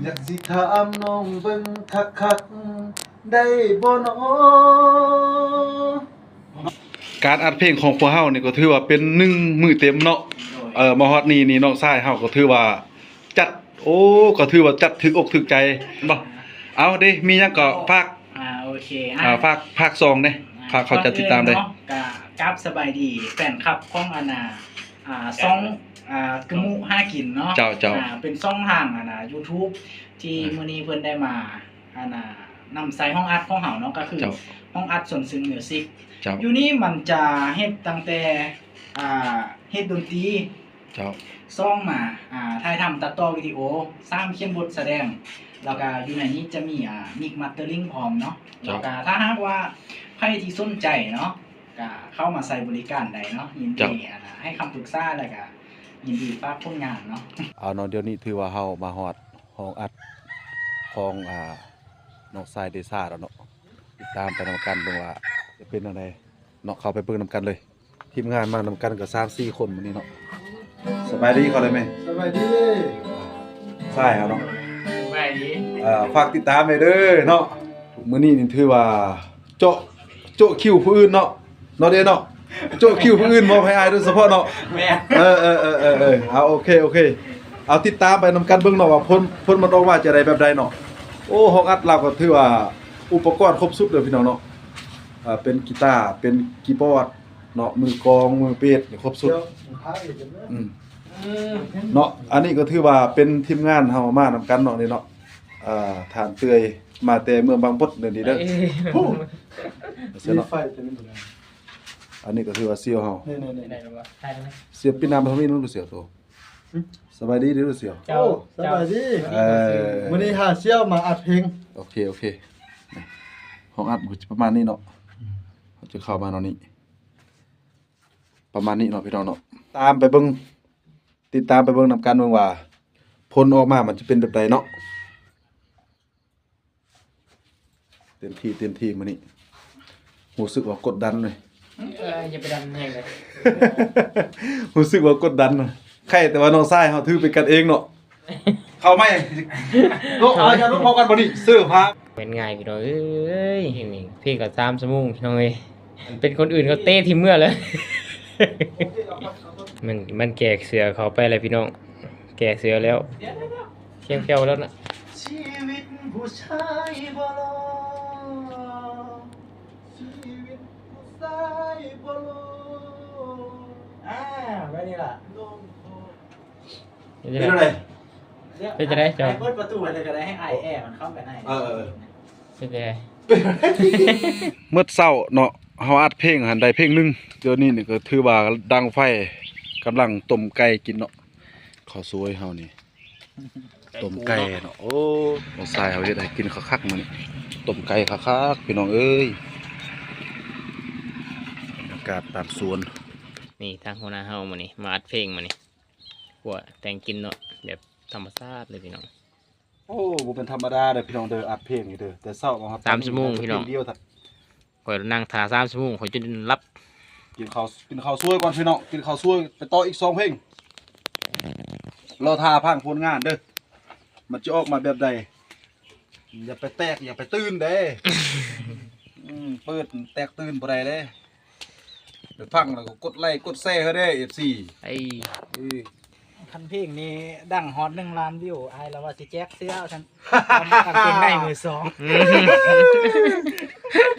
ຢາກຊິຖາມນ້ອງເບິ່ງຄັກໆ ໄດ້ບໍ່ນໍ? ການອັດເພງຂອງພວກເຮົານີ້ກໍຖືວ່າເປັນໜຶ່ງມື້ເຕັມເນາະ. ເອີ ມາຮອດນີ້ນີ້ນ້ອງຊາຍເຮົາກໍຖືວ່າຈັດ ໂອ້ ກໍຖືວ່າຈັດຖືກອົກຖືກໃຈເນາະ. ເອົາເດ້ ມີຫຍັງກໍຝາກ ອ່າ ໂອເຄ ອ່າ ອ່າ ຝາກ ຝາກຊ່ອງເດ້ ອ່າ ຝາກເຂົາເຈົ້າຕິດຕາມເດ້. ກ່ອນອື່ນເນາະ ກະກັບສະບາຍດີແຟນຄລັບຂອງອັນນ່າ ອ່າ ຊ່ອງ ອ່າ ກຶມຸຫາກິນເນາະ. ເຈົ້າ ເຈົ້າ ອ່າ ເປັນຊ່ອງທາງອັນນ່າ YouTube ທີ່ ອືມ ມື້ນີ້ເພິ່ນໄດ້ມາ ອັນນ່າ ນຳໃຊ້ຫ້ອງອັດຂອງເຮົາເນາະ ກໍຄື ເຈົ້າ ຫ້ອງອັດສວນຊຶງມິວຊິກ. ເຈົ້າ ຢູ່ນີ້ມັນຈະເຮັດຕັ້ງແຕ່ ອ່າ ເຮັດດົນຕີ ເຈົ້າ ສອງມາ ອ່າ ຖ່າຍທຳຕັດຕໍ່ວິດີໂອ ສາມຂຽນບົດສະແດງ ແລ້ວກະຢູ່ໃນນີ້ຈະມີ ອ່າ mix mastering ພ້ອມເນາະ. ເຈົ້າ ແລ້ວກະຖ້າຫາກວ່າໃຜທີ່ສົນໃຈເນາະ ກະເຂົ້າມາໃຊ້ບໍລິການໄດ້ເນາະ ຍິນ ເຈົ້າ ດີ ອັນນ່າ ໃຫ້ຄຳປຶກສາ ແລ້ວກະຍິນດີຝາກຜົນງານເນາະ. ເອົາເນາະ ດຽວນີ້ຖືວ່າເຮົາມາຮອດຫ້ອງອັດຂອງ ອ່າ ນ້ອງຊາຍເດຊາແລ້ວເນາະ. ຕິດຕາມໄປນຳກັນເບິ່ງວ່າຈະເປັນແນວໃດເນາະ ເຂົ້າໄປເບິ່ງນຳກັນເລີຍ. ທີມງານມານຳກັນກໍສາມສີ່ຄົນມື້ນີ້ເນາະ. ສະບາຍດີເຂົາໄດ້ແມ່? ສະບາຍດີ ຊາຍເຮົາເນາະ. ສະບາຍດີ ເອີ ຝາກຕິດຕາມແດ່ເດີເນາະ. ມື້ນີ້ນີ້ຖືວ່າໂຈະ ໂຈະຄິວຜູ້ອື່ນເນາະ ເນາະເດ້ເນາະ. ໂຈະຄິວຜູ້ອື່ນມອບໃຫ້ອ້າຍໂດຍສະເພາະເນາະ. ແມ່ນ ເອີ ເອີ ເອີ ເອີ ເອີ ເອົາ ໂອເຄ ໂອເຄ ເອົາ ຕິດຕາມໄປນຳກັນເບິ່ງເນາະວ່າຜົນ ຜົນມັນອອກມາຈະໄດ້ແບບໃດເນາະ. ໂອ້ ຫ້ອງອັດລາວກໍຖືວ່າອຸປະກອນຄົບຊຸດເດີພີ່ນ້ອງເນາະ. ອ່າ ເປັນກີຕາ ເປັນຄີບອດເນາະ ມືກອງ ມືເບສ ນີ້ຄົບຊຸດ. ອືມ ເນາະ ອັນນີ້ກໍຖືວ່າເປັນທີມງານເຮົາມານຳກັນເນາະນີ້ເນາະ. ອ່າ ທ່ານເຕີຍ ມາແຕ່ເມືອງບາງບົດເດີນີ້ເດີ. ເອີ ເອີ ມີໄຟແຕ່ມັນບໍ່ໄດ້. ອັນນີ້ກໍຖືວ່າສ່ຽວເຮົາ ນີ້ໆໆ ໄດ້ແລ້ວບໍ່? ໄດ້ແລ້ວ ສ່ຽວ ປິດໜ້າມາທາງນີ້ເນາະ ສ່ຽວໂຕ. ຫຶ? ສະບາຍດີເດີສ່ຽວ. ເຈົ້າ ໂອ້ ສະບາຍດີ. ເອີ ມື້ນີ້ຫາສ່ຽວມາອັດເພງ. ໂອເຄ ໂອເຄ ຫ້ອງອັດມັນກໍຈະປະມານນີ້ເນາະ. ອືມ ເຮົາຈະເຂົ້າມາແນວນີ້ ປະມານນີ້ເນາະພີ່ນ້ອງເນາະ. ຕາມໄປເບິ່ງ ຕິດຕາມໄປເບິ່ງນຳກັນເບິ່ງວ່າຜົນອອກມາມັນຈະເປັນແບບໃດເນາະ. ເຕັມທີ່ ເຕັມທີ່ມື້ນີ້. ຮູ້ສຶກວ່າກົດດັນເລີຍ. ເອີ ຢ່າໄປດັນແຮງເລີຍ. ຮູ້ສຶກວ່າກົດດັນ. ໃຄແຕ່ວ່ານ້ອງຊາຍເຮົາຖືເປັນກັນເອງເນາະ. ເຂົ້າໃໝ່ ເນາະ ເອົາ ຢ່າລົງເຂົ້າກັນບັດນີ້ ເສີພາ. ແມ່ນງ່າຍພີ່ນ້ອງເອີຍ. ເພງນີ້ ເພງກໍສາມຊົ່ວໂມງພີ່ນ້ອງເອີຍ. ເປັນຄົນອື່ນເຂົາເຕະຖິ້ມເມືອແລ້ວ. ມັນ ມັນແກະເສື້ອເຂົ້າໄປແລ້ວພີ່ນ້ອງ. ແກະເສື້ອແລ້ວ. ແຂ້ງແຂ້ວແລ້ວນະ. ຊີວິດຜູ້ຊາຍບໍ່ຫຼໍ່ ຊີວິດຜູ້ຊາຍບໍ່ຫຼໍ່. ອ່າ ແບບນີ້ລະ ເປັນຈັ່ງໃດ? ເປັນຈັ່ງໃດເຈົ້າ? ໃຫ້ເປີດປະຕູໃຫ້ເລີຍກໍໄດ້ ໃຫ້ອ້າຍແອມັນເຂົ້າໄປໃນ. ເອີ ເປັນຈັ່ງໃດ? ເໝິດເຊົ້າເນາະ ເຮົາອັດເພງຫັ້ນໄດ້ເພງໜຶ່ງ. ດຽວນີ້ນີ້ກໍຖືວ່າດັງໄຟ ກຳລັງຕົ້ມໄກ່ກິນເນາະ. ເຂົ້າສວຍເຮົານີ້ ຕົ້ມໄກ່ເນາະ. ໂອ້ ນ້ອງຊາຍເຮົາເຮັດໃຫ້ກິນຄັກໆມື້ນີ້ ຕົ້ມໄກ່ຄັກໆ ພີ່ນ້ອງເອີຍ. ບັນຍາກາດຕາມສວນ. ນີ້ທາງຫົວໜ້າເຮົາມື້ນີ້ມາອັດເພງມື້ນີ້ ຂົ້ວແຕ່ງກິນເນາະ ແບບທຳມະຊາດເລີຍພີ່ນ້ອງ. ໂອ້ ບໍ່ແມ່ນທຳມະດາເດີພີ່ນ້ອງເດີ ອັດເພງນີ້ເດີ. ແຕ່ເຊົ້າມາຮອດສາມຊົ່ວໂມງພີ່ນ້ອງ ດຽວ ຂ້ອຍນັ່ງຖ້າສາມຊົ່ວໂມງ ຂ້ອຍຈົນຫຼັບ. ກິນເຂົ້າ ກິນເຂົ້າສວຍກ່ອນພີ່ນ້ອງ ກິນເຂົ້າສວຍ ໄປຕໍ່ອີກສອງເພງ. ລໍຖ້າຟັງຜົນງານເດີ ມັນຈະອອກມາແບບໃດ. ຢ່າໄປແຕກ ຢ່າໄປຕື່ນເດ້. ອືມ ເປີດແຕກຕື່ນບໍ່ໄດ້ເດ້. ໄປຟັງແລ້ວກໍກົດໄລ້ກົດແຊເດີ ເອັຟຊີ. ເອີ ຄັນເພງນີ້ດັງຮອດໜຶ່ງລ້ານວິວ ອ້າຍລາວວ່າຊິແຈກເສື້ອວ່າຊັ້ນ ກາງເກງໃນມືສອງ.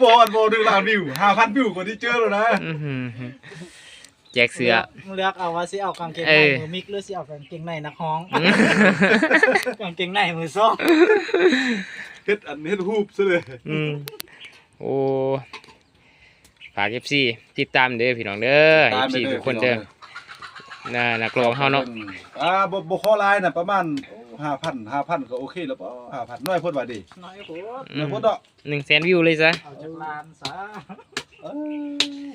ບໍ່ ອັນບໍ່ໜຶ່ງລ້ານວິວ ຫ້າພັນວິວກໍດີເຈີແລ້ວນະ. ອື ແຈກເສື້ອ ເລືອກ ເລືອກເອົາວ່າຊິເອົາກາງເກງໃນ ເອີ ມືມິກ ຫຼືຊິເອົາກາງເກງໃນນັກຮ້ອງ. ອື ກາງເກງໃນມືສອງ ເຮັດອັນ ເຮັດຮູບຊະເລີຍ. ອື ໂອ້ ຝາກເອັຟຊີຕິດຕາມເດີພີ່ນ້ອງເດີ ຕິດຕາມ ເອັຟຊີ ເດີ ທຸກຄົນເດີ ພີ່ນ້ອງເດີ. ນະ ນັກຮ້ອງເຮົາເນາະ ອ່າ ບໍ່ ບໍ່ຂໍຫຼາຍນະ ປະມານ ໂອ້ ຫ້າພັນ ຫ້າພັນກໍໂອເຄແລ້ວບໍ່? ຫ້າພັນ ໜ້ອຍໂພດວ່າເດ ໜ້ອຍໂພດ ອືມ ໜ້ອຍໂພດເນາະ. ໜຶ່ງແສນວິວເລີຍຊະ ເອົາຈັກລ້ານຊະ. ເອີ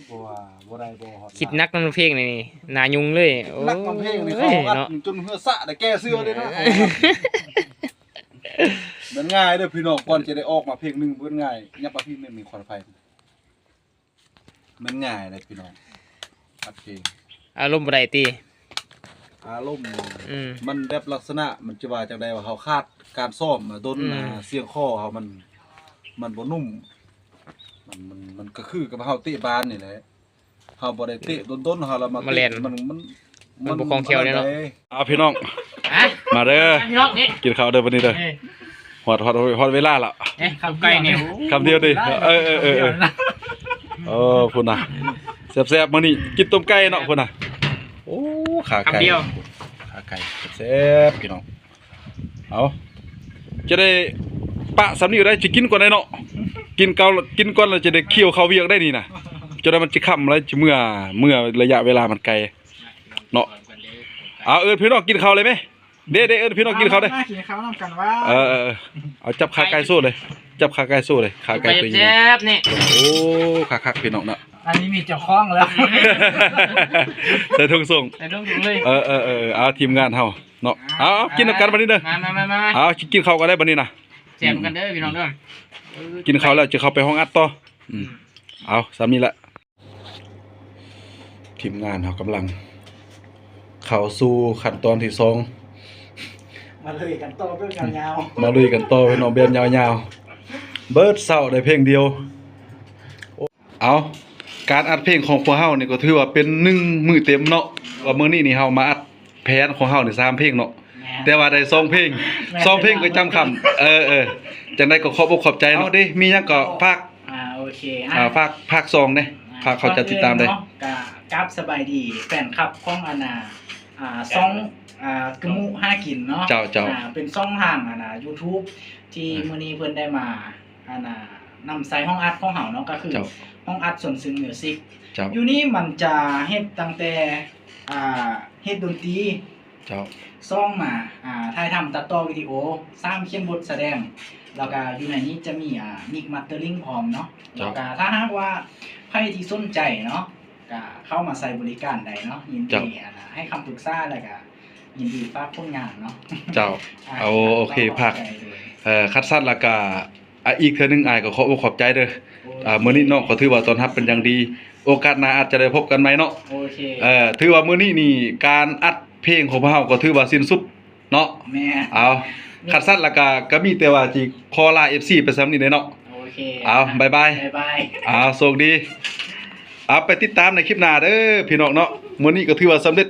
ບໍ່ວ່າ ບໍ່ໄດ້ ບໍ່ຮອດ ຄິດໜັກນຳເພງນີ້ ໜ້າຫຍຸ້ງເລີຍ. ໂອ້ຍ ໜັກນຳເພງນີ້ ເຂົາອັດ ເນາະ ຈົນເຫື່ອສະໄດ້ແກ້ເສື້ອເດ້ນະ. ເອີ ມັນງ່າຍເດີພີ່ນ້ອງ ກ່ອນຈະໄດ້ອອກມາເພງໜຶ່ງ ບໍ່ແມ່ນງ່າຍ. ຫຍັບມາພີ້ ແມ່ນມີຄວັນໄຟ ມັນງ່າຍເລີຍພີ່ນ້ອງ ອັດເພງ ອາລົມບໍ່ໄດ້ຕິ. ອາລົມ ອືມ ມັນແບບລັກສະນະ ມັນຈະວ່າຈັ່ງໃດວ່າ ເຮົາຂາດການຊ້ອມ ດົນ ອືມ ອາ ສຽງຄໍເຮົາມັນ ມັນບໍ່ນຸ້ມ ມັນ ມັນ ມັນກໍຄືກັບເຮົາເຕະບານນີ້ແຫຼະ ເຮົາບໍ່ໄດ້ເຕະດົນໆ ເຮົາລະມາ ມາ ເຕະ ແລ່ນ ມັນ ມັນ ມັນບໍ່ຄ່ອງແຄ້ວເດ້ເນາະ ເອົາພີ່ນ້ອງ ຮະ ມາເດີ ພີ່ນ້ອງນີ້ ກິນເຂົ້າເດີບັດນີ້ເດີ ເອີ ຮອດ ຮອດ ຮອດເວລາລະ ເອີ ຄຳໄກ່ນີ້ ຄຳດຽວຕິ ເອີ ເອີ ເອີ ເອີ ພຸ້ນນະ ແຊບໆ ມື້ນີ້ກິນຕົ້ມໄກ່ເນາະ ພຸ້ນນະ ໂອ້ ຂາໄກ່ ຂາໄກ່ແຊບໆ ພີ່ນ້ອງ ເອົາ ຈະໄດ້ປະສ່ຳນີ້ກໍໄດ້ ຊິກິນກ່ອນໄດ້ເນາະ ກິນເຂົ້າ ກິນກ່ອນແລ້ວຈະໄດ້ຂີ່ເຂົ້າວຽກໄດ້ນີ້ນະ ຈະໄດ້ມັນຊິຄ່ຳແລ້ວ ຊິເມື່ອ ເມື່ອໄລຍະເວລາມັນໄກເນາະ ເອົາ ເອີ້ນພີ່ນ້ອງກິນເຂົ້າເລີຍແມ ເດ້ ເດ້ ເອີ້ນພີ່ນ້ອງກິນເຂົ້າເດ້ ມາ ມາກິນເຂົ້ານຳກັນວ່າ ເອີ ເອີ ເອີ ເອົາຈັບຂາໄກ່ໂຊເລີຍ ຈັບຂາໄກ່ໂຊເລີຍ ຂາໄກ່ຕົວໃຫຍ່ ແຊບໆ ນີ້ ໂອ້ ຄັກໆ ພີ່ນ້ອງເນາະ ອັນນີ້ມີເຈົ້າຂອງແລ້ວ ໃສ່ຖົງສົ່ງ ໃສ່ຖົງສົ່ງເລີຍ ເອີ ເອີ ເອີ ເອົາທີມງານເຮົາເນາະ ເອົາ ເອົາ ກິນນຳກັນບັດນີ້ເດີ ມາ ມາ ມາ ເອົາ ກິນເຂົ້າກັນໄດ້ບັດນີ້ນະ ແຊມກັນເດີພີ່ນ້ອງເດີ ເອີ ກິນເຂົ້າແລ້ວຈະເຂົ້າໄປຫ້ອງອັດຕໍ່ ອືມ ເອົາ ສ່ຳນີ້ລະ ທີມງານເຮົາກຳລັງເຂົ້າສູ່ຂັ້ນຕອນທີສອງ ມາລຸຍກັນຕໍ່ແບບຍາວໆ ມາລຸຍກັນຕໍ່ພີ່ນ້ອງແບບຍາວໆ ເບິດເຊົ້າໄດ້ເພງດຽວ ເອົາ ການອັດເພງຂອງພວກເຮົານີ້ກໍຖືວ່າເປັນໜຶ່ງມື້ເຕັມເນາະ ວ່າມື້ນີ້ນີ້ເຮົາມາອັດແຜນຂອງເຮົານີ້ສາມເພງເນາະ ແມ່ນ ແຕ່ວ່າໄດ້ສອງເພງ ແມ່ນ ສອງເພງກໍຈຳຄ່ຳ ເອີ ເອີ ຈັ່ງໃດກໍຂອບອົກຂອບໃຈເນາະ ເອົາເດ້ ມີຫຍັງກໍຝາກ ອ່າ ໂອເຄ ອ່າ ອ່າ ຝາກ ຝາກຊ່ອງເດ້ ອ່າ ຝາກເຂົາເຈົ້າຕິດຕາມເດ້ ກ່ອນອື່ນເນາະ ກະກັບສະບາຍດີແຟນຄລັບຂອງອັນນ່າ ອ່າ ຊ່ອງ ອ່າ ກະມຸຫາກິນເນາະ ເຈົ້າ ເຈົ້າ ອ່າ ເປັນຊ່ອງທາງອັນນ່າ ຢູທູບ ທີ່ ອ່າ ມື້ນີ້ເພິ່ນໄດ້ມາ ອັນນ່າ ນຳໃຊ້ຫ້ອງອັດຂອງເຮົາເນາະ ກໍຄື ເຈົ້າ ຫ້ອງອັດສວນຊຶມມິວຊິກ ເຈົ້າ ຢູ່ນີ້ມັນຈະເຮັດຕັ້ງແຕ່ ອ່າ ເຮັດດົນຕີ ເຈົ້າ ສອງມາ ອ່າ ຖ່າຍທຳຕັດຕໍ່ວິດີໂອ ສາມຂຽນບົດສະແດງ ແລ້ວກະຢູ່ໃນນີ້ຈະມີ ອ່າ ມິກມາສເຕີລິງພ້ອມເນາະ ເຈົ້າ ແລ້ວກະຖ້າຫາກວ່າໃຜທີ່ສົນໃຈເນາະ ກະເຂົ້າມາໃຊ້ບໍລິການໄດ້ເນາະ ຍິນດີ ເຈົ້າ ອັນນ່າ ໃຫ້ຄຳປຶກສາ ແລ້ວກະຍິນດີຝາກຜົນງານເນາະ ເຈົ້າ ອ່າ ໂອເຄ ຝາກ ຝາກ ເອີ ຄັນຊັ້ນແລ້ວກະ ອ່າ ອີກເທື່ອໜຶ່ງ ອ້າຍກໍຂອບອົກຂອບໃຈເດີ ໂອເຄ ອ່າ ມື້ນີ້ເນາະ ກໍຖືວ່າຕ້ອນຮັບເປັນຢ່າງດີ ໂອກາດໜ້າອາດຈະໄດ້ພົບກັນໃໝ່ເນາະ ໂອເຄ ເອີ ຖືວ່າມື້ນີ້ນີ້ ການອັດເພງຂອງພວກເຮົາກໍຖືວ່າສິ້ນສຸດເນາະ ແມ່ນ ເອົາ ຄັນຊັ້ນແລ້ວກໍ ກໍມີແຕ່ວ່າຊິຂໍລາເອັຟຊີໄປສ່ຳນີ້ເດ້ເນາະ ໂອເຄ ເອົາ ບາຍບາຍ ບາຍບາຍ ເອົາ ໂຊກດີ ເອົາ ໄປຕິດຕາມໃນຄລິບໜ້າເດີພີ່ນ້ອງເນາະ ມື້ນີ້ກໍຖືວ່າສຳເລັດ